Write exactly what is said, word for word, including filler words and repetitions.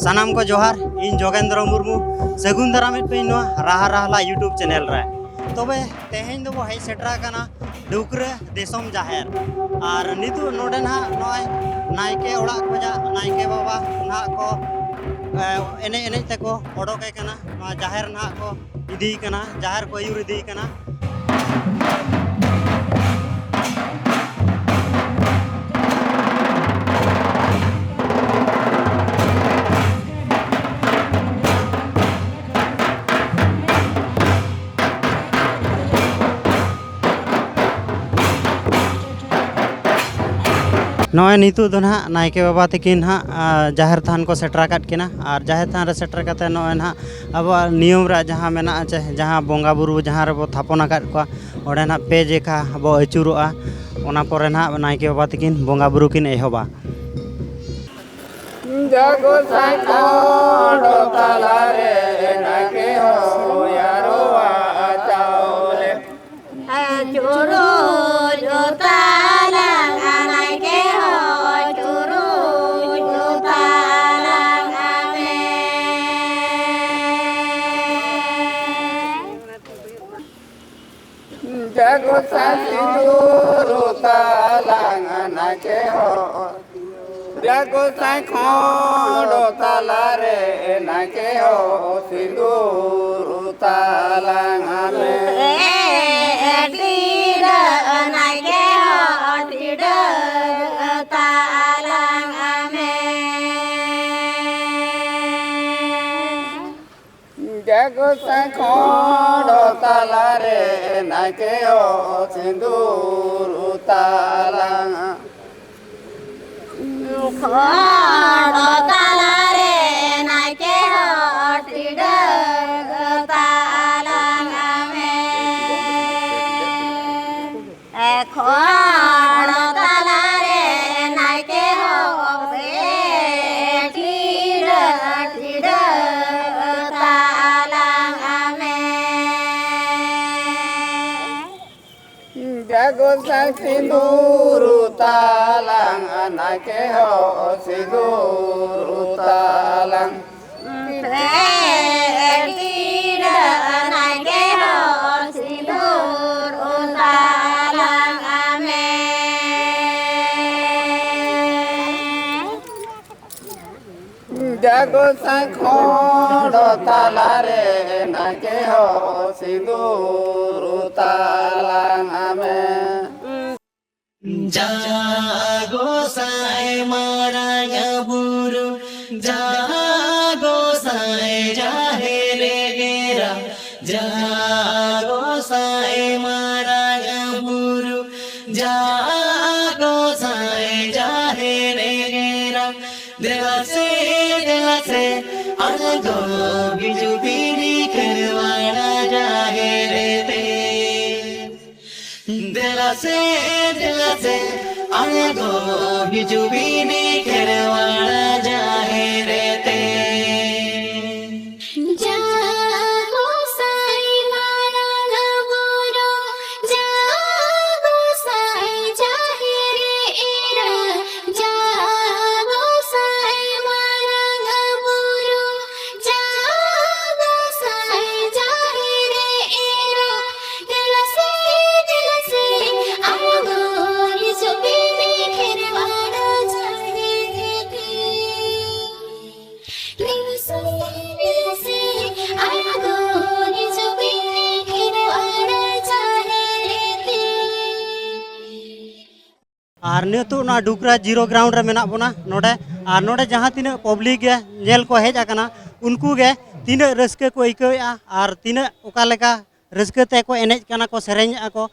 ᱥᱟᱱᱟᱢ ᱠᱚ ᱡᱚᱦᱟᱨ, ᱤᱧ ᱡᱳᱜᱮᱱᱫᱨᱚ ᱢᱩᱨᱢᱩ᱾ ᱥᱟᱹᱜᱩᱱ ᱫᱟᱨᱟᱢᱮᱫ ᱯᱮᱭᱟᱹᱧ ᱱᱚᱣᱟ ᱨᱟᱦᱟ ᱨᱟᱦᱞᱟ YouTube ᱪᱮᱱᱮᱞ ᱨᱮ᱾ ᱛᱚᱵᱮ ᱛᱮᱦᱮᱧ ᱫᱚᱵᱚ ᱦᱮᱡ ᱥᱮᱴᱮᱨ ᱟᱠᱟᱱᱟ ᱰᱩᱠᱨᱟᱹ ᱫᱤᱥᱚᱢ ᱡᱟᱦᱮᱨ᱾ ᱟᱨ ᱱᱤᱛᱚᱜ ᱱᱚᱰᱮ ᱱᱟᱦᱟᱜ ᱱᱚᱜᱼᱚᱭ ᱱᱟᱭᱠᱮ ᱚᱲᱟᱜ ᱠᱷᱚᱱᱟᱜ ᱱᱟᱭᱠᱮ ᱵᱟᱵᱟ ᱱᱟᱦᱟᱜ ᱠᱚ, ᱮ, ᱮᱱᱮᱡ ᱮᱱᱮᱡ ᱛᱮᱠᱚ ᱚᱰᱚᱠᱮ ᱠᱟᱱᱟ᱾ ᱱᱚᱣᱟ ᱡᱟᱦᱮᱨ ᱱᱟᱦᱟᱜ ᱠᱚ ᱤᱫᱤᱭᱮ ᱠᱟᱱᱟ, ᱡᱟᱦᱮᱨ ᱠᱚ ᱟᱹᱭᱩᱨ ᱤᱫᱤᱭᱮ ᱠᱟᱱᱟ᱾ ᱱᱚᱜᱼᱚᱭ ᱱᱤᱛᱚᱜ ᱫᱚ ᱱᱟᱦᱟᱜ ᱱᱟᱭᱠᱮ ᱵᱟᱵᱟ ᱛᱟᱹᱠᱤᱱ ᱱᱟᱦᱟᱜ, ᱟ, ᱡᱟᱦᱮᱨ ᱛᱷᱟᱱ ᱠᱚ ᱥᱮᱴᱮᱨ ᱟᱠᱟᱫ ᱠᱤᱱᱟ᱾ ᱟᱨ ᱡᱟᱦᱮᱨ ᱛᱷᱟᱱ ᱨᱮ ᱥᱮᱴᱮᱨ ᱠᱟᱛᱮ ᱱᱚᱜᱼᱚᱭ ᱱᱟᱦᱟᱜ ᱟᱵᱚᱣᱟᱜ ᱱᱤᱭᱚᱢ ᱨᱮᱭᱟᱜ ᱡᱟᱦᱟᱸ ᱢᱮᱱᱟᱜᱼᱟ, ᱪᱮ ᱡᱟᱦᱟᱸ ᱵᱚᱸᱜᱟ ᱵᱩᱨᱩ ᱡᱟᱦᱟᱸ ᱨᱮᱵᱚ ᱛᱷᱟᱯᱚᱱ ᱟᱠᱟᱫ ᱠᱚᱣᱟ, ᱚᱸᱰᱮ ᱱᱟᱦᱟᱜ ᱯᱮ ᱡᱮᱠᱷᱟ ᱵᱚ ᱟᱹᱪᱩᱨᱚᱜᱼᱟ᱾ ᱚᱱᱟ ᱯᱚᱨᱮ ᱱᱟᱦᱟᱜ ᱱᱟᱭᱠᱮ ᱵᱟᱵᱟ ᱛᱟᱹᱠᱤᱱ ᱵᱚᱸᱜᱟ ᱵᱩᱨᱩ ᱠᱤᱱ ᱮᱦᱚᱵᱟ᱾ ᱡᱟᱜᱚ ᱥᱟᱭ ᱠᱷᱚᱸᱰ ᱛᱟᱞᱟᱨᱮ ᱱᱟᱭᱠᱮ ᱦᱚᱸ ᱭᱟᱨᱚᱣᱟ ᱪᱟᱣᱞᱮ᱾ ᱪᱩᱨᱩᱡ ᱛᱟᱞᱟᱝ ᱱᱟᱭᱠᱮ ᱦᱚᱸ ᱪᱩᱨᱩᱡ ᱛᱟᱞᱟᱝ ᱢᱮ᱾ ᱡᱟᱜᱚ ᱥᱟᱭ ᱥᱤᱸᱫᱩᱨ ᱛᱟᱞᱟᱝ ᱱᱟᱭᱠᱮ ᱦᱚᱸ᱾ ᱡᱟᱜᱚ ᱥᱟᱭ ᱠᱷᱚᱸᱰ ᱛᱟᱞᱟᱨᱮ ᱱᱟᱭᱠᱮ ᱦᱚᱸ ᱥᱤᱸᱫᱩᱨ ᱛᱟᱞᱟᱝ ᱢᱮ᱾ ᱴᱤᱰᱟᱹᱜ ᱱᱟᱭᱠᱮ ᱦᱚᱸ ᱴᱤᱰᱟᱹᱜ ᱛᱟᱞᱟᱝ ᱢᱮ᱾ ᱡᱟᱜᱚ ᱥᱟᱭ ᱠᱷᱚᱸᱰ ᱛᱟᱞᱟᱨᱮ ᱱᱟᱭᱠᱮ ᱦᱚᱸ ᱥᱤᱸᱫᱩᱨ ᱛᱟᱞᱟᱝ᱾ ᱠᱷᱚᱸᱰ ᱛᱟᱞᱟᱨᱮ ᱱᱟᱭᱠᱮ ᱦᱚᱸ ᱴᱤᱰᱟᱹᱜ ᱛᱟᱞᱟᱝ ᱢᱮ᱾ ᱠᱷᱚᱸᱰ ᱛᱟᱞᱟᱨᱮ ᱱᱟᱭᱠᱮ ᱦᱚᱸ ᱥᱮ ᱴᱤᱰᱟᱹᱜ ᱴᱤᱰᱟᱹᱜ ᱛᱟᱞᱟᱝ ᱢᱮ᱾ ᱡᱟᱜᱚ ᱥᱤᱸᱫᱩᱨ ᱛᱟᱞᱟᱝ ᱱᱟᱭᱠᱮ ᱦᱚᱸ ᱥᱤᱸᱫᱩᱨ ᱛᱟᱞᱟᱝ᱾ ᱯᱮ ᱴᱤᱰᱟᱹᱜ ᱱᱟᱭᱠᱮ ᱦᱚᱸ ᱥᱤᱸᱫᱩᱨ ᱛᱟᱞᱟᱝ ᱢᱮ᱾ ᱡᱟᱜᱚ ᱥᱟᱭ ᱠᱷᱚᱸᱰ ᱛᱟᱞᱟᱨᱮ ᱱᱟᱭᱠᱮ ᱦᱚᱸ ᱥᱤᱸᱫᱩᱨ ᱛᱟᱞᱟᱝ ᱢᱮ᱾ ᱡᱟᱜᱚ ᱥᱟᱭ ᱢᱟᱨᱟᱝ ᱵᱩᱨᱩ, ᱡᱟᱜᱚ ᱥᱟᱭ ᱡᱟᱦᱮᱨ ᱮᱨᱟ, ᱡᱟᱜᱚ ᱥᱟᱭ ᱢᱟᱨᱟᱝ ᱵᱩᱨᱩ, ᱡᱟᱜᱚ ᱥᱟᱭ ᱡᱟᱦᱮᱨ ᱮᱨᱟ, ᱫᱮᱞᱟ ᱥᱮ, ᱫᱮᱞᱟ ᱥᱮ, ᱟᱬᱜᱚ ᱦᱤᱡᱩᱜ ᱵᱤᱱ ᱠᱷᱮᱨᱣᱟᱲ ᱡᱟᱦᱮᱨ ᱛᱮ᱾ ᱫᱮᱞᱟ ᱥᱮ, ᱫᱮᱞᱟ ᱥᱮ, ᱟᱬᱜᱚ ᱦᱤᱡᱩᱜ ᱵᱤᱱ ᱠᱷᱮᱨᱣᱟᱲ ᱡᱟᱦᱮᱨ ᱛᱮ᱾ ᱡᱟᱜᱚ ᱥᱟᱭ ᱢᱟᱨᱟᱝ ᱵᱩᱨᱩ, ᱡᱟᱜᱚ ᱥᱟᱭ ᱡᱟᱦᱮᱨ ᱮᱨᱟ, ᱡᱟᱜᱚ ᱥᱟᱭ ᱢᱟᱨᱟᱝ ᱵᱩᱨᱩ, ᱡᱟᱜᱚ ᱥᱟᱭ ᱡᱟᱦᱮᱨ ᱮᱨᱟ, ᱫᱮᱞᱟ ᱥᱮ, ᱫᱮᱞᱟ ᱥᱮ, ᱟᱬᱜᱚ ᱦᱤᱡᱩᱜ ᱵᱤᱱ ᱠᱷᱮᱨᱣᱟᱲ ᱡᱟᱦᱮᱨ ᱛᱮ᱾ ᱫᱮᱞᱟ ᱥᱮ, ᱫᱮᱞᱟ ᱥᱮ, ᱟᱬᱜᱚ ᱦᱤᱡᱩᱜ ᱵᱤᱱ ᱠᱷᱮᱨᱣᱟᱲ ᱡᱟᱦᱮᱨ ᱛᱮ᱾ ᱟᱨ ᱱᱤᱛᱚᱜ ᱱᱚᱣᱟ ᱰᱩᱜᱽᱨᱟ ᱡᱤᱨᱳ ᱜᱨᱟᱣᱩᱱᱰ ᱨᱮ ᱢᱮᱱᱟᱜ ᱵᱚᱱᱟ ᱱᱚᱰᱮ᱾ ᱟᱨ ᱱᱚᱰᱮ ᱡᱟᱦᱟᱸ ᱛᱤᱱᱟᱹᱜ ᱯᱟᱵᱽᱞᱤᱠ ᱜᱮ ᱧᱮᱞ ᱠᱚ ᱦᱮᱡ ᱟᱠᱟᱱᱟ, ᱩᱱᱠᱩ ᱜᱮ ᱛᱤᱱᱟᱹᱜ ᱨᱟᱹᱥᱠᱟᱹ ᱠᱚ ᱟᱹᱭᱠᱟᱹᱣᱮᱫᱼᱟ ᱟᱨ ᱛᱤᱱᱟᱹᱜ ᱚᱠᱟ ᱞᱮᱠᱟ ᱨᱟᱹᱥᱠᱟᱹ ᱛᱮᱠᱚ ᱮᱱᱮᱡ ᱠᱟᱱᱟ ᱠᱚ, ᱥᱮᱨᱮᱧᱮᱫᱼᱟ ᱠᱚ,